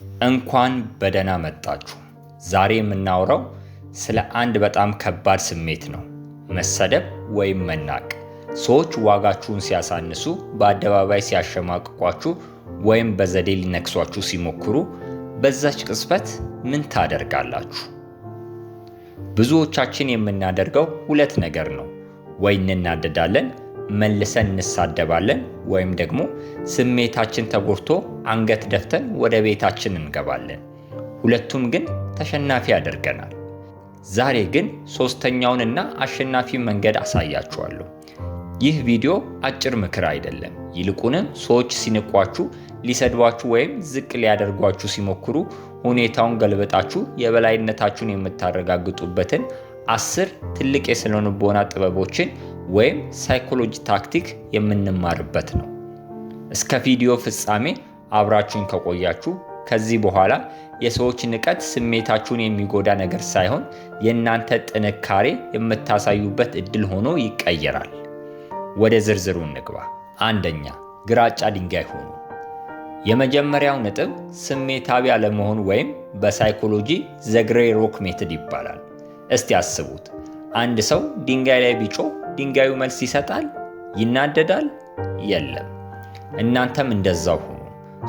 እንኳን በደህና መጣችሁ። ዛሬ የምናወራው ስለ አንድ በጣም ከባድ ስሜት ነው፣ መሰደብ ወይም መናቅ። ሰዎች ዋጋችሁን ሲያሳንሱ፣ በአደባባይ ሲያሸማቅቋችሁ ወይም በዘዴ ሊነክሷችሁ ሲሞክሩ በዛች ቅጽበት ምን ታደርጋላችሁ? ብዙዎቻችን የምናደርገው ሁለት ነገር ነው። ወይ እንናደዳለን፣ መልሰን እንሳደባለን፣ ወይም ደግሞ ስሜታችን ተጎድቶ አንገት ደፍተን ወደ ቤታችን እንገባለን። ሁለቱም ግን ተሸናፊ ያደርገናል። ዛሬ ግን ሶስተኛውንና አሸናፊ መንገድ አሳያችኋለሁ። ይህ ቪዲዮ አጭር ምክር አይደለም። ይልቁንም ሰዎች ሲንቋችሁ፣ ሊሰድቧችሁ ወይም ዝቅ ሊያደርጓችሁ ሲሞክሩ ሁኔታውን ገልበጣችሁ የበላይነታችሁን የምታረጋግጡበትን 10 ትልቅ የስነ ልቦና ጥበቦችን ወይም psychology tactic የምንማርበት ነው። እስከ ቪዲዮ ፍጻሜ አብራችሁን ከቆያችሁ ከዚህ በኋላ የሰዎች ንቀት ስሜታችሁን የሚጎዳ ነገር ሳይሆን የእናንተ ጥንካሬ የምታሳዩበት እድል ሆኖ ይቀየራል። ወደ ዝርዝሩ እንግባ። አንደኛ፣ ግራጫ ድንጋይ ሁኑ። የመጀመሪያው ነጥብ ስሜታዊ አለመሆን ወይም በ psychology the gray rock method ይባላል። እስቲ አስቡት፣ አንድ ሰው ድንጋይ ላይ ቢጮህ ድንጋዩ መልስ ይሰጣል? ይናደዳል? የለም። እናንተም እንደዛው ሁኑ።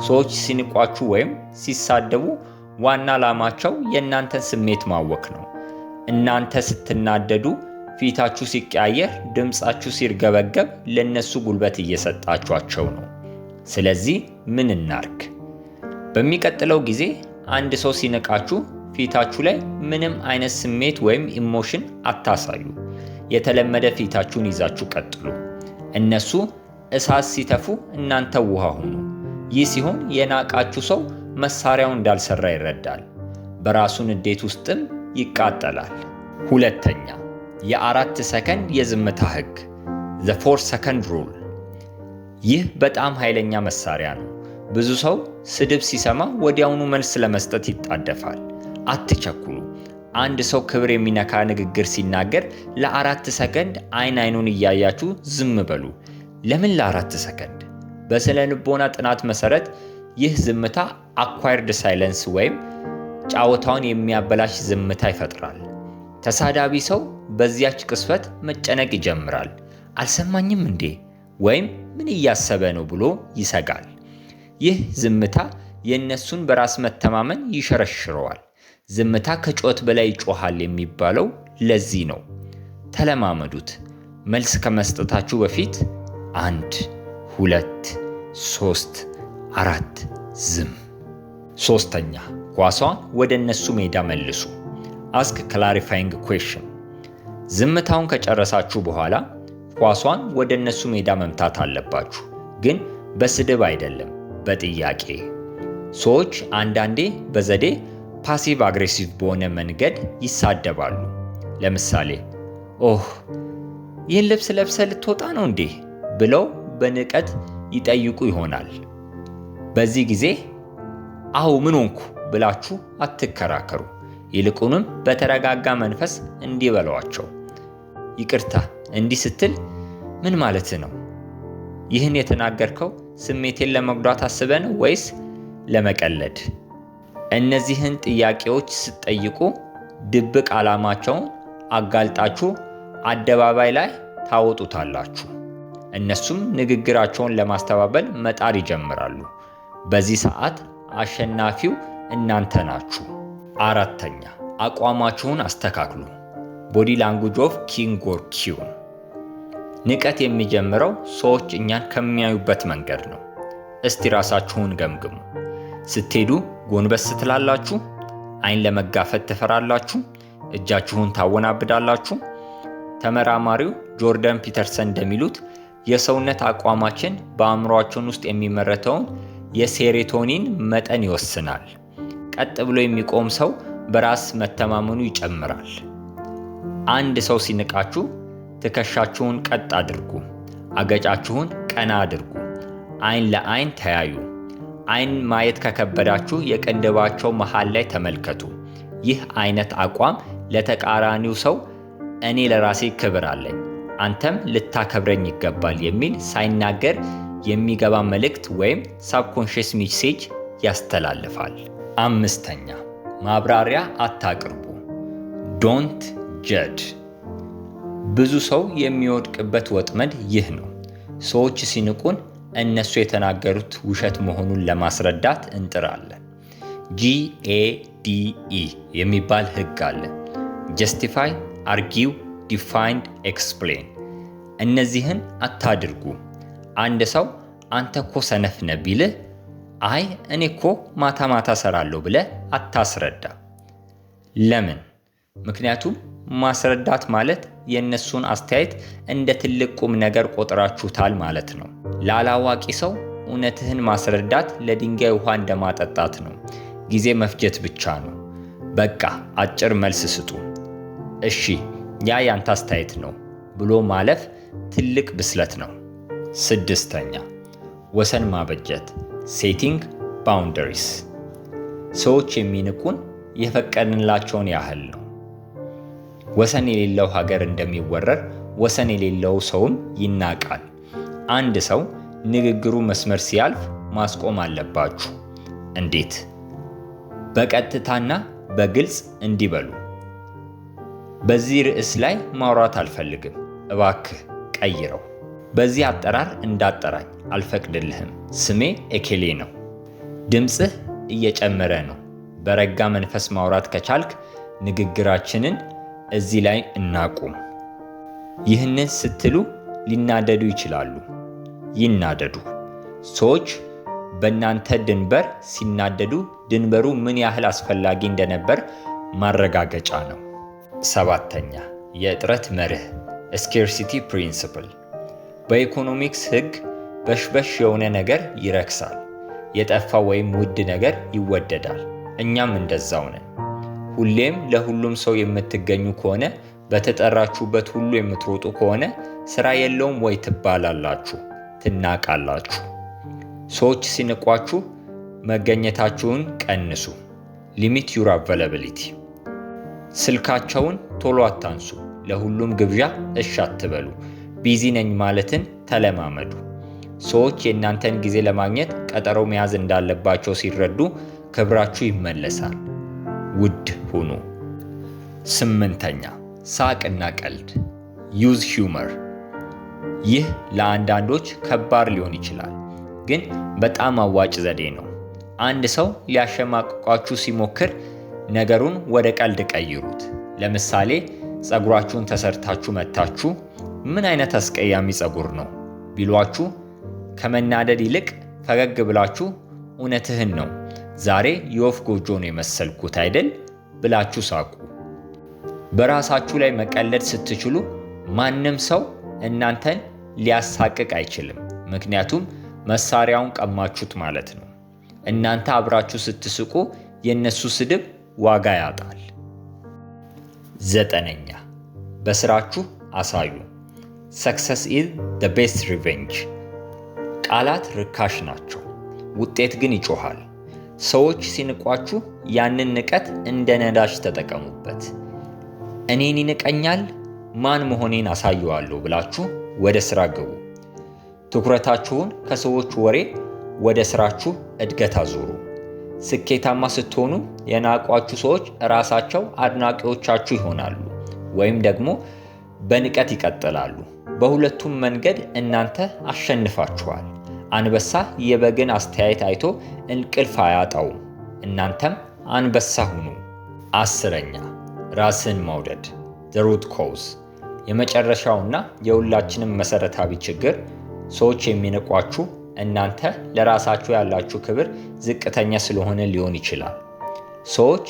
ሰዎች ሲንቋችሁ ወይም ሲሳደቡ ዋና ዓላማቸው የእናንተን ስሜት ማወክ ነው። እናንተ ስትናደዱ፣ ፊታችሁ ሲቀያየር፣ ድምፃችሁ ሲርገበገብ ለነሱ ጉልበት እየሰጣችኋቸው ነው። ስለዚህ ምን እናርግ? በሚቀጥለው ጊዜ አንድ ሰው ሲንቃችሁ ፊታችሁ ላይ ምንም አይነት ስሜት ወይም emotion አታሳዩ። የተለመደ ፊታችሁን ይዛችሁ ቀጥሉ። እነሱ እሳት ሲተፉ እናንተ ውሃ ሁኑ። ይህ ሲሆን የናቃችሁ ሰው መሳሪያው እንዳልሰራ ይረዳል፣ በራሱ ንዴት ውስጥም ይቃጠላል። ሁለተኛ፣ የ4 ሰከንድ የዝምታ ህግ፣ the 4 second rule። ይህ በጣም ኃይለኛ መሳሪያ ነው። ብዙ ሰው ስድብ ሲሰማ ወዲያውኑ መልስ ለመስጠት ይጣደፋል። አትቸኩሉ። አንድ ሰው ክብር የሚነካ ንግግር ሲናገር ለ4 ሰከንድ አይን አይኑን እያያችሁ ዝም በሉ። ለምን ለ4 ሰከንድ? በስነ ልቦና ጥናት መሰረት ይህ ዝምታ awkward silence ወይም ጨዋታውን የሚያበላሽ ዝምታ ይፈጥራል። ተሳዳቢ ሰው በዚያች ቅጽበት መጨነቅ ይጀምራል። አልሰማኝም እንዴ ወይም ምን እያሰበ ነው ብሎ ይሰጋል። ይህ ዝምታ የእነሱን በራስ መተማመን ይሸረሽረዋል። ዝምታ ከጩኸት በላይ ይጮሃል የሚባለው ለዚህ ነው። ተለማመዱት። መልስ ከመስጠታችሁ በፊት አንድ፣ ሁለት፣ ሶስት፣ አራት፣ ዝም። ሶስተኛ፣ ኳሷን ወደ እነሱ ሜዳ መልሱ። Ask clarifying question። ዝምታውን ከጨረሳችሁ በኋላ ኳሷን ወደ እነሱ ሜዳ መምታት አለባችሁ፣ ግን በስድብ አይደለም፣ በጥያቄ። ሰዎች አንዳንዴ በዘዴ passive aggressive በሆነ መንገድ ይሳደባሉ። ለምሳሌ "ኦህ፣ ይህን ልብስ ለብሰህ ልትወጣ ነው እንዴ?" ብለው በንቀት ይጠይቁ ይሆናል። በዚህ ጊዜ "አዎ፣ ምን ሆንኩ?" ብላችሁ አትከራከሩ። ይልቁንም በተረጋጋ መንፈስ እንዲህ በሏቸው፣ "ይቅርታ፣ እንዲህ ስትል ምን ማለት ነው? ይህን የተናገርከው ስሜቴን ለመጉዳት አስበህ ነው ወይስ ለመቀለድ?" እነዚህን ጥያቄዎች ስትጠይቁ ድብቅ ዓላማቸውን አጋልጣችሁ አደባባይ ላይ ታወጡታላችሁ። እነሱም ንግግራቸውን ለማስተባበል መጣር ይጀምራሉ። በዚህ ሰዓት አሸናፊው እናንተ ናችሁ። አራተኛ፣ አቋማችሁን አስተካክሉ። Body language of king or queen። ንቀት የሚጀምረው ሰዎች እኛን ከሚያዩበት መንገድ ነው። እስቲ ራሳችሁን ገምግሙ። ስትሄዱ ጎንበስ ትላላችሁ? አይን ለመጋፈጥ ትፈራላችሁ? እጃችሁን ታወናብዳላችሁ? ተመራማሪው ጆርዳን ፒተርሰን እንደሚሉት የሰውነት አቋማችን በአእምሯችን ውስጥ የሚመረተውን የ serotonin መጠን ይወስናል። ቀጥ ብሎ የሚቆም ሰው በራስ መተማመኑ ይጨምራል። አንድ ሰው ሲንቃችሁ ትከሻችሁን ቀጥ አድርጉ፣ አገጫችሁን ቀና አድርጉ፣ አይን ለአይን ተያዩ። አይን ማየት ከከበዳችሁ የቅንድባቸው መሃል ላይ ተመልከቱ። ይህ አይነት አቋም ለተቃራኒው ሰው "እኔ ለራሴ ክብር አለኝ፣ አንተም ልታከብረኝ ይገባል" የሚል ሳይናገር የሚገባ መልእክት ወይም subconscious message ያስተላልፋል። አምስተኛ፣ ማብራሪያ አታቅርቡ። Don't judge። ብዙ ሰው የሚወድቅበት ወጥመድ ይህ ነው። ሰዎች ሲንቁን እነሱ የተናገሩት ውሸት መሆኑን ለማስረዳት እንጥራለን። JADE የሚባል ህግ አለ። Justify፣ argue፣ defend፣ explain። እነዚህን አታድርጉ። አንድ ሰው "አንተ እኮ ሰነፍ ነህ" ቢልህ፣ "አይ፣ እኔ እኮ ማታ ማታ ሰራለሁ" ብለህ አታስረዳ። ለምን? ምክንያቱም ማስረዳት ማለት የእነሱን አስተያየት እንደ ትልቅ ቁም ነገር ቆጥራችሁታል ማለት ነው። ላላዋቂ ሰው እውነትህን ማስረዳት ለድንጋይ ውሃ እንደማጠጣት ነው። ጊዜ መፍጀት ብቻ ነው። በቃ አጭር መልስ ስጡ። "እሺ፣ ያ ያንተ አስተያየት ነው" ብሎ ማለፍ ትልቅ ብስለት ነው። ስድስተኛ፣ ወሰን ማበጀት፣ setting boundaries። ሰዎች የሚንቁን የፈቀድንላቸውን ያህል ነው። ወሰን የሌለው ሀገር እንደሚወረር ወሰን የሌለው ሰውም ይናቃል። አንድ ሰው ንግግሩ መስመር ሲያልፍ ማስቆም አለባችሁ። እንዴት? በቀጥታና በግልጽ እንዲህ በሉ፦ "በዚህ ርዕስ ላይ ማውራት አልፈልግም፣ እባክህ ቀይረው። በዚህ አጠራር እንዳትጠራኝ አልፈቅድልህም። ስሜ እከሌ ነው።" ድምፅህ እየጨመረ ነው። በረጋ መንፈስ ማውራት ከቻልክ ንግግራችንን እዚህ ላይ እናቁም። ይህንን ስትሉ ሊናደዱ ይችላሉ። ይናደዱ። ሰዎች በእናንተ ድንበር ሲናደዱ ድንበሩ ምን ያህል አስፈላጊ እንደነበር ማረጋገጫ ነው። ሰባተኛ፣ የእጥረት መርህ፣ scarcity principle። በኢኮኖሚክስ ሕግ በሽበሽ የሆነ ነገር ይረክሳል። የጠፋ ወይም ውድ ነገር ይወደዳል። እኛም እንደዛው ነን። ሁሌም ለሁሉም ሰው የምትገኙ ከሆነ፣ በተጠራችሁበት ሁሉ የምትሮጡ ከሆነ ስራ የለውም ወይ ትባላላችሁ፣ ትናቃላችሁ። ሰዎች ሲንቋችሁ መገኘታችሁን ቀንሱ። Limit your availability። ስልካቸውን ቶሎ አታንሱ። ለሁሉም ግብዣ እሺ አትበሉ። Busy ነኝ ማለትን ተለማመዱ። ሰዎች የእናንተን ጊዜ ለማግኘት ቀጠሮ መያዝ እንዳለባቸው ሲረዱ ክብራችሁ ይመለሳል። ውድ ሁኑ። ስምንተኛ፣ ሳቅና ቀልድ፣ use humor። ይህ ለአንዳንዶች ከባድ ሊሆን ይችላል፣ ግን በጣም አዋጭ ዘዴ ነው። አንድ ሰው ሊያሸማቅቃችሁ ሲሞክር ነገሩን ወደ ቀልድ ቀይሩት። ለምሳሌ ፀጉራችሁን ተሰርታችሁ መጥታችሁ "ምን አይነት አስቀያሚ ፀጉር ነው" ቢሏችሁ ከመናደድ ይልቅ ፈገግ ብላችሁ "እውነትህን ነው፣ ዛሬ የወፍ ጎጆ ነው የመሰልኩት አይደል?" ብላችሁ ሳቁ። በራሳችሁ ላይ መቀለድ ስትችሉ ማንም ሰው እናንተን ሊያሳቅቅ አይችልም። ምክንያቱም መሳሪያውን ቀማችሁት ማለት ነው። እናንተ አብራችሁ ስትስቁ የእነሱ ስድብ ዋጋ ያጣል። ዘጠነኛ፣ በስራችሁ አሳዩ። Success is the best revenge። ቃላት ርካሽ ናቸው፣ ውጤት ግን ይጮኻል። ሰዎች ሲንቋችሁ ያንን ንቀት እንደ ነዳጅ ተጠቀሙበት። "እኔን ይንቀኛል፣ ማን መሆኔን አሳየዋለሁ" ብላችሁ ወደ ስራ ግቡ። ትኩረታችሁን ከሰዎች ወሬ ወደ ስራችሁ እድገት አዙሩ። ስኬታማ ስትሆኑ የናቋችሁ ሰዎች ራሳቸው አድናቂዎቻችሁ ይሆናሉ ወይም ደግሞ በንቀት ይቀጥላሉ። በሁለቱም መንገድ እናንተ አሸንፋችኋል። አንበሳ የበግን አስተያየት አይቶ እንቅልፍ አያጣውም። እናንተም አንበሳ ሁኑ። 10ኛ፣ ራስን መውደድ፣ the root cause። የመጨረሻውና የሁላችንም መሰረታዊ ችግር ሰዎች የሚንቋችሁ እናንተ ለራሳችሁ ያላችሁ ክብር ዝቅተኛ ስለሆነ ሊሆን ይችላል። ሰዎች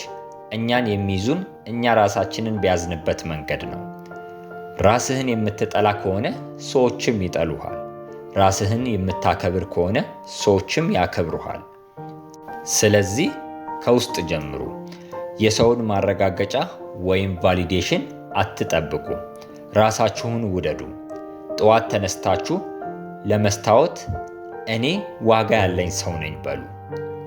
እኛን የሚይዙን እኛ ራሳችንን በያዝንበት መንገድ ነው። ራስህን የምትጠላ ከሆነ ሰዎችም ይጠሉሃል። ራስህን የምታከብር ከሆነ ሰዎችም ያከብሩሃል። ስለዚህ ከውስጥ ጀምሩ። የሰውን ማረጋገጫ ወይም validation አትጠብቁ። ራሳችሁን ውደዱ። ጠዋት ተነስታችሁ ለመስታወት "እኔ ዋጋ ያለኝ ሰው ነኝ" በሉ።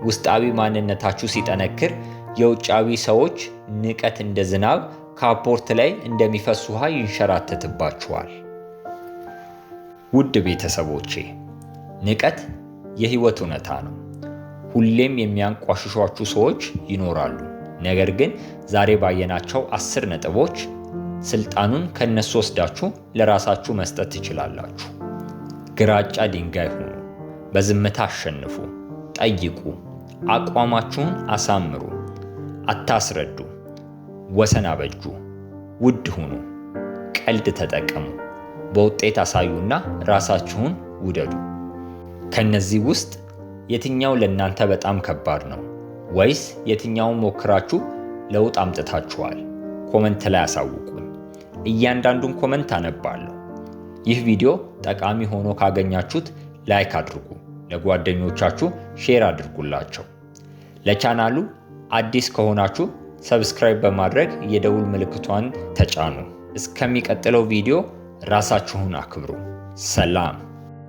ውስጣዊ ማንነታችሁ ሲጠነክር የውጫዊ ሰዎች ንቀት እንደ ዝናብ ካፖርት ላይ እንደሚፈስ ውሃ ይንሸራተትባችኋል። ውድ ቤተሰቦቼ፣ ንቀት የህይወት እውነታ ነው። ሁሌም የሚያንቋሽሿችሁ ሰዎች ይኖራሉ። ነገር ግን ዛሬ ባየናቸው 10 ነጥቦች ስልጣኑን ከነሱ ወስዳችሁ ለራሳችሁ መስጠት ትችላላችሁ። ግራጫ ድንጋይ ሁኑ። በዝምታ አሸንፉ። ጠይቁ። አቋማችሁን አሳምሩ። አታስረዱ። ወሰን አበጁ። ውድ ሁኑ። ቀልድ ተጠቀሙ። በውጤት አሳዩና ራሳችሁን ውደዱ። ከነዚህ ውስጥ የትኛው ለእናንተ በጣም ከባድ ነው? ወይስ የትኛውን ሞክራችሁ ለውጥ አምጥታችኋል? Comment ላይ አሳውቁኝ። እያንዳንዱን comment አነባለሁ። ይህ ቪዲዮ ጠቃሚ ሆኖ ካገኛችሁት like አድርጉ፣ ለጓደኞቻችሁ share አድርጉላቸው። ለቻናሉ አዲስ ከሆናችሁ subscribe በማድረግ የደውል ምልክቷን ተጫኑ። እስከሚቀጥለው ቪዲዮ ራሳችሁን አክብሩ። ሰላም።